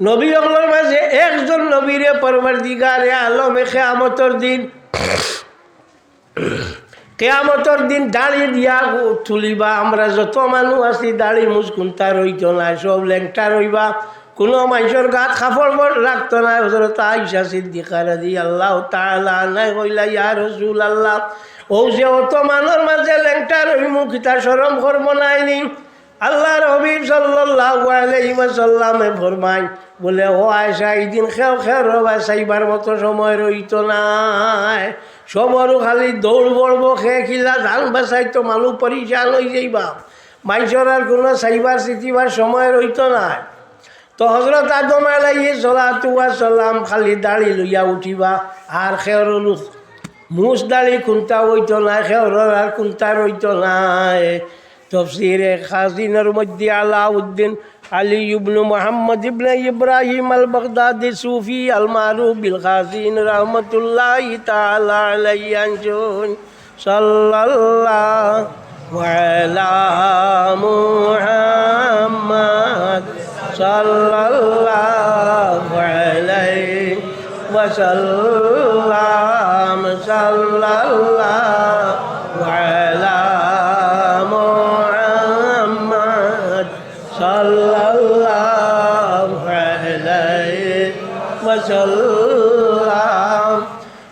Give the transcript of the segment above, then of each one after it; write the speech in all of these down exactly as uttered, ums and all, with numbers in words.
নবী অকলর মাঝে একজন নবীরে পরওয়ারদিগারে আলমে কিয়ামতর দিন, কিয়ামতর দিন দাড়ি দিয়া গু-, তুলিবা। আমরা যত মানুষ আছি, দাড়ি মুছ কুন্তা রইতো নায়, সব লেংটা রইবা। কুনু মানষর গাত কাপড় বর-, লাগতো নায়। হযরত আয়েশা সিদ্দিকা রাদিয়াল্লাহু তাআলা আনহায় কইলা, "ইয়া রাসূলুল্লাহ, অউ যে অত মানুষর মাঝে লেংটা রইমু, কিতা শরম করবো নায় নি?" আল্লাহর হাবিব সাল্লাল্লাহু আলাইহি ওয়াসাল্লামে ফরমাইন, বলে, "ও আয়েশা, ইদিন কেউ কেউরর বায় চাইবার মতো সময় রইতো নায়, সবরউ খালি দৌড় পড়বো, কে কিলা জান বাঁচাইতো, মানুষ পরিশান অইযাইবা, মানষর আর কুনু চাইবার চিতিবার সময় রইতো নায়।" তো হযরত আদম আলাইহিস সালাতু ওয়াস সালাম খালি দাড়ি লইয়া উঠিবা, আর কেউরর মুছ দাড়ি কুন্তা অইতো নায়, কেউরর আর কুন্তা রইতো নায়। তফসিরে খাজিনর মধ্যে আলাউদ্দিন আলী ইবনু মুহাম্মদ ইবনে ইব্রাহিম আল বাগদাদি সুফি আল মারুফ বিল খাজিন রহমতুল্লাহি তাআলা আলাইহি আনছইন, সাল্লাল্লাহু আলা মুহাম্মদ, সাল্লাল্লাহু আলাইহি ওয়াসাল্লাম, সাল্লাল্লাহু আলা মুহাম্মদ, সাল্লাল্লাহু আলাইহি ওয়াসাল্লাম।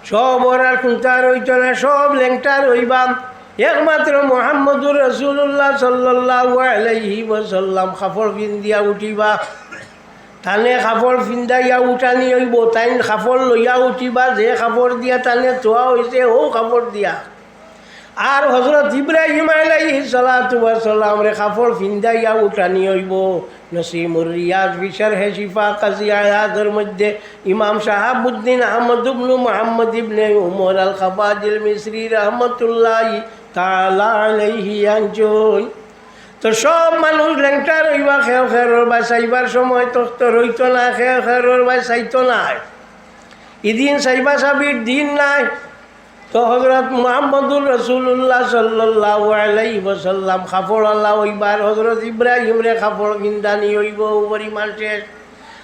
সবর আর কুন্তা রইতো নায়, সব লেংটা রইবা। একমাত্র মুহাম্মদুর রাসূলুল্লাহ সাল্লাল্লাহু আলাইহি ওয়াসাল্লাম কাপড় পিন্দিয়া উঠিবা। তানে কাপড় পিন্দাইয়া উঠানি অইবো, তাইন কাপড় লইয়া উঠিবা, যে কাপড় দিয়া তানে থুয়া অইছে, অউ কাপড় দিয়া। আর হযরত ইব্রাহিম আলাইহিস সালাতু ওয়াস সালামরে কাপড় পিন্দাইয়া উঠানি অইবো। নসিমুর রিয়াজ ফি শারহে শিফা কাজী আয়াজর মধ্যে ইমাম শাহাবুদ্দিন আহমদ ইবনু মুহাম্মদ ইবনে উমর আল খাবাজিল মিসরি রহমতুল্লাহি তাআলা আলাইহি আনছইন। তো সব মানুষ লেংটা রইবা, কেউ কেউরর বায় চাইবার সময় তখত রইতো নায়, কেউ কেউরর বায় চাইতো নায়। ইদিন চাইবা চাবির দিন নায়। তো হযরত মুহাম্মদুর রাসূলুল্লাহ সাল্লাল্লাহু আলাইহি ওয়াসাল্লাম কাপড়আলা অইবা, হযরত ইব্রাহিমরে কাপড় পিন্দানি অইবো, অউ পরিমাণ শেষ।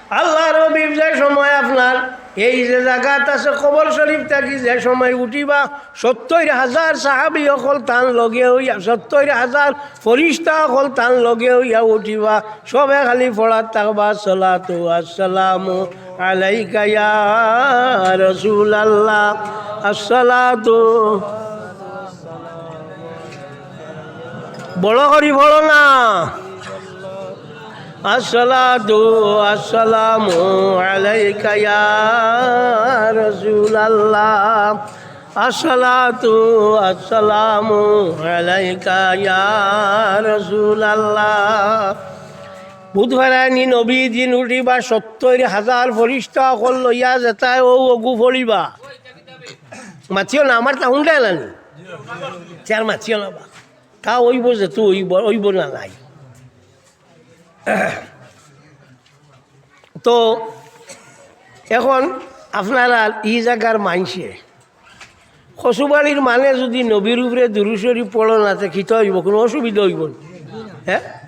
আল্লাহর হাবিব যে সময় আপনার এই যে জাগাত আছে, কবর শরীফ থাকি যে সময় উঠিবা, সত্তইর হাজার সাহাবী অকল তান লগে অইয়া, সত্তইর হাজার ফিরিস্তা অকল তান লগে অইয়া উঠিবা, সবে খালি পড়াত থাকবা, "আসসালাতু আসসালামু আলাইকা ইয়া রাসূলুল্লাহ, আসসালাতু।" বড় করি পড়ো না। আসসালাতু আসসালামু আলাইকা ইয়া রাসূলুল্লাহ। আসসালাতু আসসালামু আলাইকা ইয়া রাসূলুল্লাহ। বুধবারানি নবী দিন উঠিবা, সত্তইর হাজার ফিরিস্তা অকল লইয়া যেতায় অউ অগু পড়িবা। মাতিও না, আমার তা হুনলে না নি? চার মাতিও না বা। তা অইবো যে তো অইবো, অইবো না নাই। তো এখন আপনারা ই জাগার মানষে কচুবাড়ির মানে যদি নবীর উপরে দুরূদ শরীফ পড়ো না, তে কিতা অইবো? কুনু অসুবিধা অইবো নি? হ্যাঁ?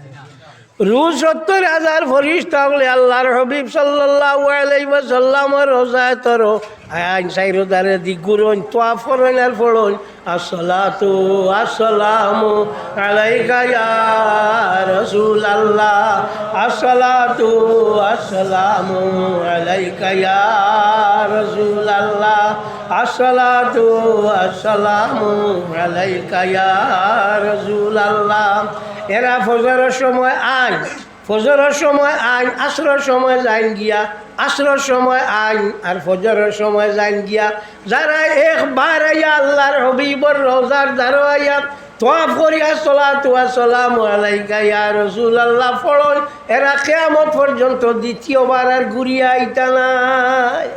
রোজ সত্তইর হাজার ফিরিস্তা অকলে আল্লাহর হাবিব সাল্লাল্লাহু আলাইহি ওয়াসাল্লামর রওজায় তরো আইন, চাইরো ধারে দি ঘুরইন, তোয়াফ করইন আর পড়ইন, "আসসালাতু আসসালামু আলাইকা ইয়া রাসূলুল্লাহ, আসসালাতু আসসালামু আলাইকা ইয়া রাসূলুল্লাহ, আসসালাতু আসসালামু আলাইকা ইয়া রাসূলুল্লাহ।" এরা ফজরর সময় আইন, ফজরর সময় আইন, আসরর সময় যাইন গিয়া, আসরর সময় আইন, আর ফজরর সময় যাইন গিয়া। যারা একবার আইয়া আল্লাহর হাবিবর রওজার ধারো আইয়া তোয়াফ করিয়া "আসসালাতু আসসালামু আলাইকা ইয়া রাসূলুল্লাহ" পড়ইন, এরা কিয়ামত পর্যন্ত দ্বিতীয়বার আর ঘুরিয়া আইতা নায়।